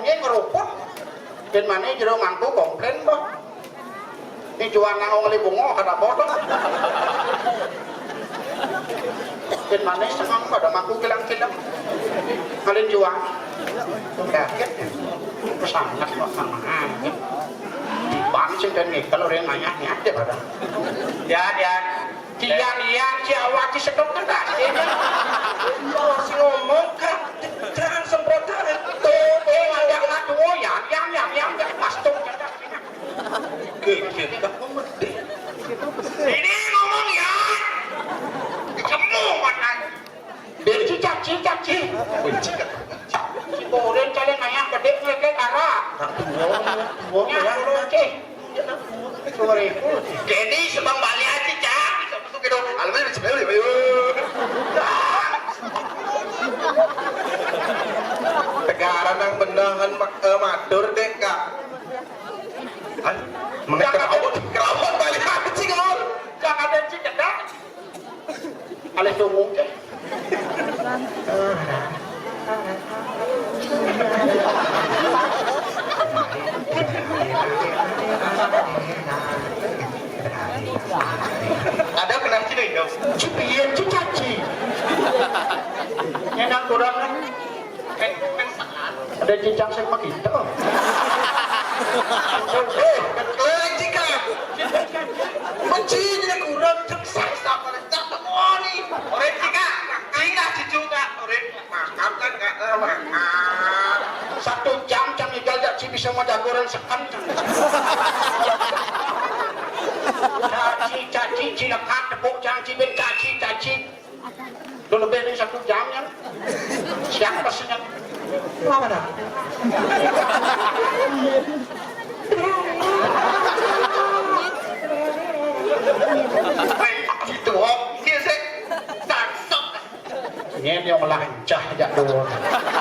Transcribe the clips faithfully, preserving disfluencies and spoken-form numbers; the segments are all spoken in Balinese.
Nggih ngruput. Bin mane jero mangku komplain, Mbah. Ni juang nang ngeli bunga kada bodoh. Bin mane seneng pada mangku kilang-kilang. Ngalin juang. Kaget. Pesangat kok samaan. Bang sing dan nyekel orang nanya-nanya pada. Ya, ya. Tiang-tiang Jawa disedot kan tadi. Sing ngomong kan jangan semprot itu. Eh, ngajak anak tua ya, yang yang yang yang pas tuh. Gede tak mengerti. Ini ngomong ya. Kamu mana? Dia cicak cicak ci. Cicak. Si Borin cale ngayang gede ngeke kara. Tak tua, tua. Ya, ya. Turun ci. Deni sebang bali aja, Cak. Bisa masuk ke dong. Alamin, ayo. Tegaran nang benahan ma-, eh, matur deh, Kak. Ay, mengenai kerabot, kerabot bali aja, Kak. Jangan ada cicak, Kak. Alih tunggu, Cak. Ada kenal sini, dong. Cipien, cicaci. Nyenang kurang. Ada cicang sing begitu. Eh, keliling cicang. Benci jadi kurang, cek saya sama, tak temoni. Orang cicang, cicang, cicung, Kak. Orang Makan kan nggak, eh, makan. Satu jam cang igal jak ci bisa mau jagoran sekan cang. Caci, caci, cilekat, tepuk cang, cibin, caci, caci. Udah lebih dari satu jam ya. Siang pesennya. Lama dah. Itu, oh, dia sih. Sangsok. Nyen yang lancah jak dua.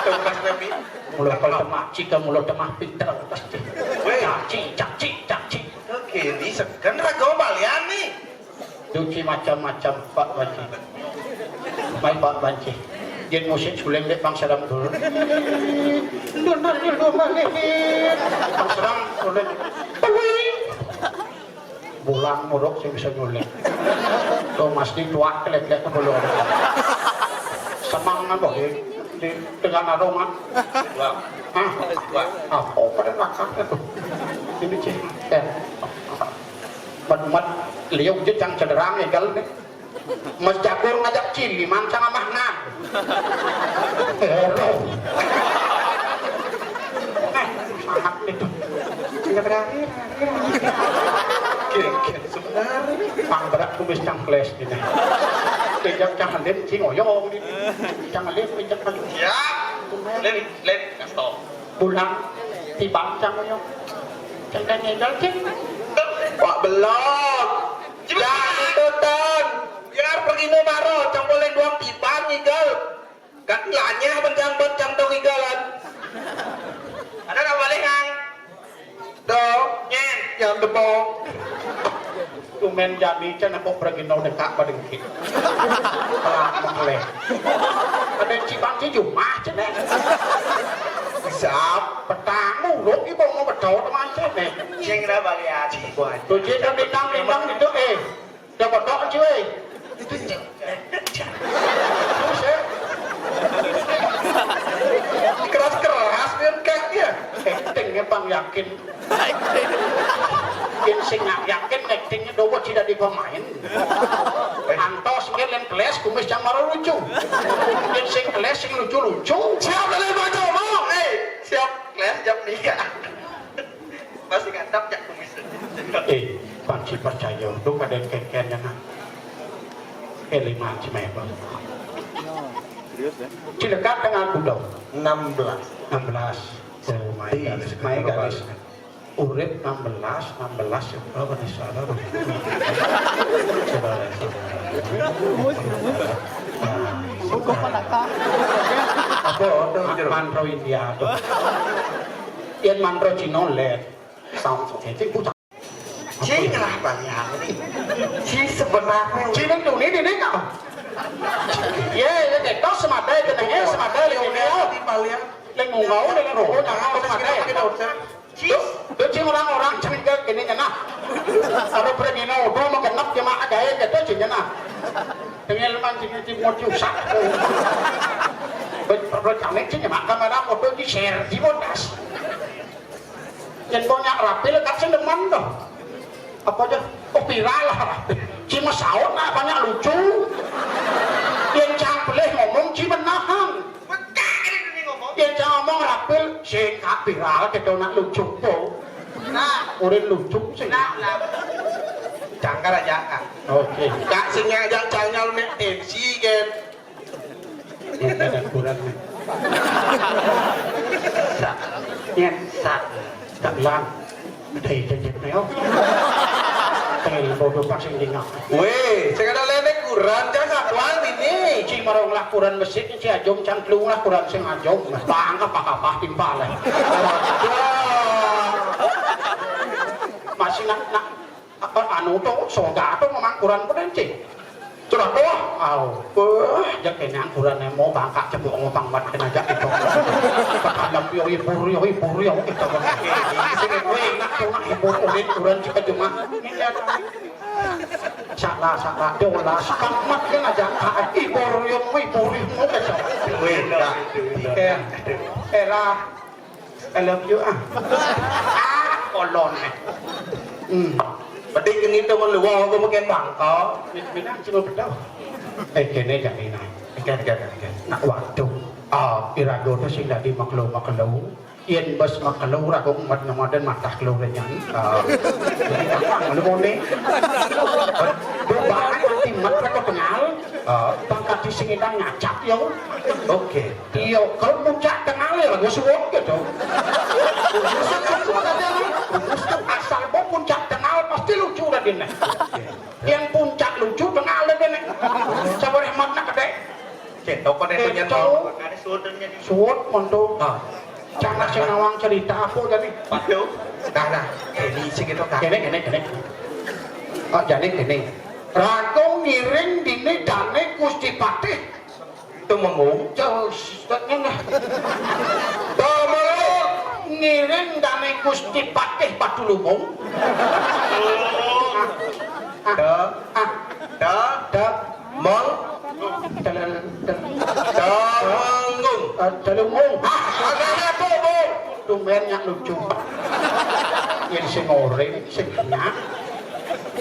Tugas nabi. Mula kalau temak cika, mula temak pinter pasti. Weh. Caci, caci, caci. Oke, ini segan raga balian nih. Cuci macam-macam, Pak Banci. Mai, Pak Banci. Yen musik suling dek bang serem dulu. Lunar dulu malah. Bang serem suling. Tui. Bulan muruk sing bisa nyuling. Tuh mesti tuak kelek-kelek ke belum. Semangat boh, ya. Di tengah narungan. Wah. Hah? Wah. Apa pada lakar itu? Ini cek. Ya. Mat-mat liuk je cang cederang egal nih. Mas Jagur ngajak cili mancang amah nan. Hero. Eh, sangat itu. Geng-geng sebenarnya. Pang berat kumis cang kles ini. Kejak cang lem cing oyong ini. Cang lem kejak lagi. Siap. Lem, lem, kasih tau. Pulang, tibang cang oyong. Cang kan ngedal cing. Wak belok. Jangan ikutan. Biar pergi mau maro, cang boleh doang tibang ngigel. Kan lanyah bencang bencang dong ngigelan. Ada nang balik, Kang? Dong, nyen, yang debong. Tumen jani cen aku pergi nau dekat badengki. Pelan mengeleh. Ada cibang ci jumah cene. Siap. Petang muluk ibu mau betul teman cene. Cing dah balik aja. Tuh cik kan bintang bintang gitu eh. Udah betok cuy. Itu cek. Buset. Keras-keras nih kak dia. Actingnya bang yakin. Yen sing nggak yakin actingnya dobo tidak di pemain. Antos nggih len keles kumis cang maro lucu. Yen sing keles sing lucu-lucu. Siap dari Pak Jomo. Eh, siap keles jam tiga. Masih ngantap jak kumis. Eh, panci percaya, tu kadang kekennya nah. Eh, lima cemebel. Serius ya? Cilekat dengan kuda. Enam belas. Enam belas. Oh, my garis, my garis. Urip enam belas, enam belas ya. Oh, bener salah. Saudara, saudara. Nah, saudara. Apa? Mantra India apa? Yen mantra Cina let. Samsung itu buta. Cing lah balian ini. Ci sebenarnya. Cing itu ini ini kau. Ya, ya, itu semada itu nih, semada ini. Di balian. Teng mau deh roh, jangan lupa deh. Tuh, tuh, cing orang-orang cing ke kene nyenah. Kalau pergi no, udah mau genep cuma ada ya gitu cing nyenah. Tengil man cing cing mau diusah. Bet bet kami cing mah kamera foto di share di bodas. Yen kok nyak rapi lekat sing demen tuh. Apa aja? Oh, viral lah. Ci mesaut nak banyak lucu. Yen cang pelih ngomong ci menahan. Pecah ini ngomong. Yen cang ngomong rapil, sing kak viral kita nak lucu po. Nah, urin lucu sih. Nah, lah. Cangkar aja kan. Oke. Kak sing aja cangkar nek M C kan. Yen ada kurang. Sak. Yen sak. Tak lang. Ada ijin-ijin neo. Tel bodo pas sing dingak. Weh, sing ada lenek kurang, jangan satuan ini. Ci marong lah kurang masjid, ci ajom cang telung lah kurang sing ajom. Bang apa-apa timpal. Masih nak nak Apa anu to, soga to memang kurang pun encing. Curah to, au. Eh, jak kene angkuran mau bangkak cebok ngopang mat kena jak itu. Pakalam yo hibur yo hibur yo kita berpikir. Sini gue enak to nak hibur ulit kurang cika cuma. Salah salah dolas kamat kena jak hibur yo hibur yo kecok. Weh, dah. Eh, elah. I love you ah. Ah, kolon eh. Hmm. Penting gini tuh mau luar aku mungkin bangkau. Minang cuma betul. Eh, kene jaminan. Kan kan kan. Nak waktu. Ah, irago tuh sing dadi maklo-maklo. Yen bas maklo rago umat namadan matah keluarnya. Ah. Jadi gampang lu mau nih. Tuh bahkan nanti mat rago kenal. Ah. Pangkat di sini ngacak yo. Oke. Iya, kalau puncak tengah ya lagu suwon gitu. Khusus itu ada nih. Khusus itu asal mau puncak tengah pasti lucu udah dene. Yang puncak lucu tengah ada dene. Sabar hematnya gede. Cek toko deh punya toko. Ada suwon monto. Ah. Jangan sing nawang cerita apa jadi. Waduh. Nah, nah. Ini sih gitu kan. Kene kene kene. Oh, jadi kene. Rago ngiring dini dane Gusti Patih. Tumenggung. Jos, tak ngene. Tumenggung. Ngiring dane Gusti Patih Padulumung. Ah, ah, ah. Da. Da. Mong. Dalal, dal-, Tumenggung. Ah, Dalumung. Ah, ada apa, Bu? Tumben nyak lucu. Yen sing ore, sing nyak.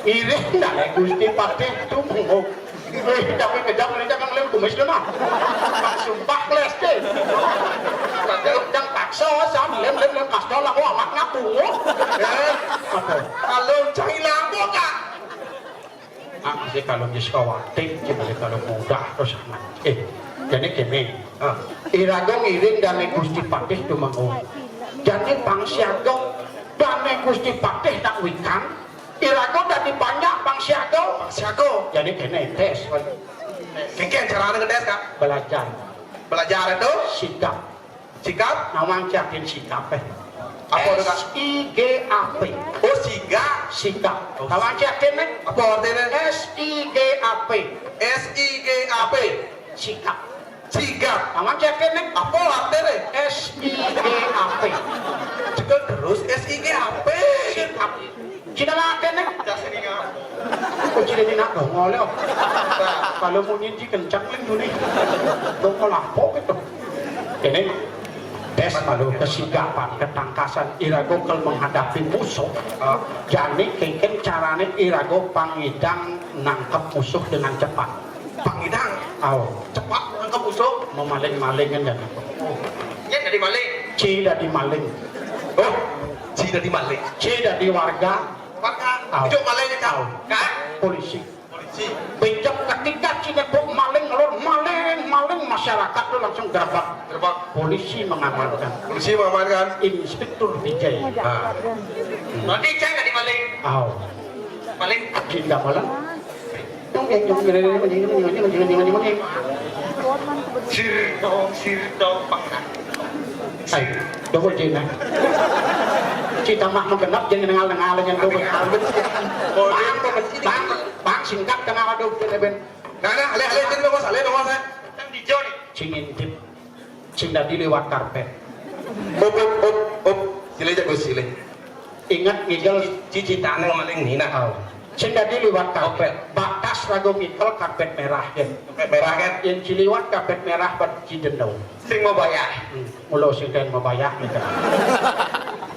Ngiring dane Gusti Patih Tumenggung. Wih, tapi kejam ini jangan lem kumis deh nah. Pak sumpah les deh. Tapi jangan paksa sam lem lem lem kasih lah kok amat ngaku. Eh, apa? Kalau cari lampu kak. Ah, masih kalau di Sukawati, masih kalau mudah terus amat. Eh, jadi gini. Ah. Irago ngiring dane Gusti Patih Tumenggung. Jadi pangsiago dane Gusti Patih tak wikang. Irago dadi banyak pangsiago. Pangsiago. Jadi kene tes. Kengken carane ngetes, Kak? Belajar. Belajar itu? Sikap. Sikap? Nawang yakin sikap eh. Apa itu, Kak? S I G A P. Oh, siga. Sikap. Oh. Nawang yakin eh? Apa artinya? S I G A P. S I G A P. Sikap. Sigap. Aman cekin nih. Apa artinya? S I G A P. Cekel terus S I G A P. Sikap. Cina latihan nih. Dasar ini ngapa? Oh, cina ini nak dong, oleh. Kalau mau nyinci kencang nih, Juni. Dong, kelapo gitu. Ini tes malu kesigapan, ketangkasan, irago kalau menghadapi musuh. Ah. Jadi, kengken carane irago pangidang nangkep musuh dengan cepat. Pangidang. Aw. Cepat nangkep musuh. Memaling-malingan ya. Oh. Nya dadi maling. Ci dadi maling. Oh. Ci dadi maling. Ci dadi warga. Warga. Aw. Ijo maling, Kak. Aw. Kak. Polisi. Polisi. Becak ketika ci nyebut maling, lur, maling, maling, masyarakat tuh langsung gerbak. Gerbak. Polisi mengamankan. Polisi mengamankan. Inspektur Vijay. Nah. Berarti cek dadi maling. Aw. Maling. Cinta maling. Sir dong, sir dong, Pak. Hai, double J nah. Cita mah menggenap jadi nengal-nengal yang double. Bang, bang, bang, singkat kenal aduh kita ben. Nah, nah, alih, alih, alih, bos, alih, bos, eh. Tang di Joni. Cing intip. Sing dadi liwat karpet. Up, up, up, up. Silih, Jang, Gus, silih. Inget ngigel cicitane maling nina. Oh. Sing dadi liwat karpet. Bakas ragu ngigel karpet merah, ya. Karpet merah, kan? Yang ciliwat karpet merah bad cidendau. Sing mabayah. Hmm. Mula sing ten mabayah, gitu.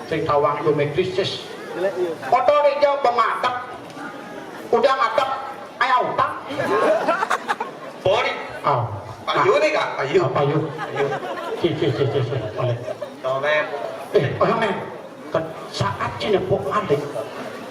Sing tawang yo krisis. Motor ijo bemadek. Udah ngadek, aya utang. Bori. Ah. Payu nih, Kak, payu. Ah, payu. Payu. Si, si, si, si, si. Balik. Tonet. Eh, oh, men. Kan saat sini pok maling.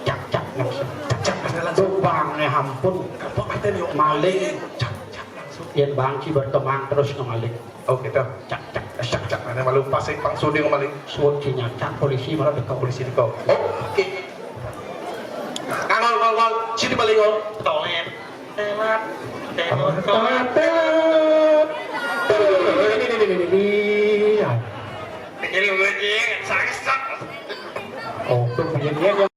Cak, cak, langsung. Cak, cak, langsung. Bang, ya ampun. Kapok ate nih, maling. Cak, cak, langsung. Yen bang ci berkembang terus ngemaling. Oh, gitu. Cak, cak, cak, cak. Mana malu pas sing pang sudi ngemaling. Suwun ci nyacak polisi malah dekat polisi dekat. Oh, oke. Ngangol, ngol, ngol. Sini balik, ngol. Tonet. Telat. Telat. Telat. Ini, ini, ini, ini, ini. Jadi gue, sakit. Oh, tuh, dia, dia, dia.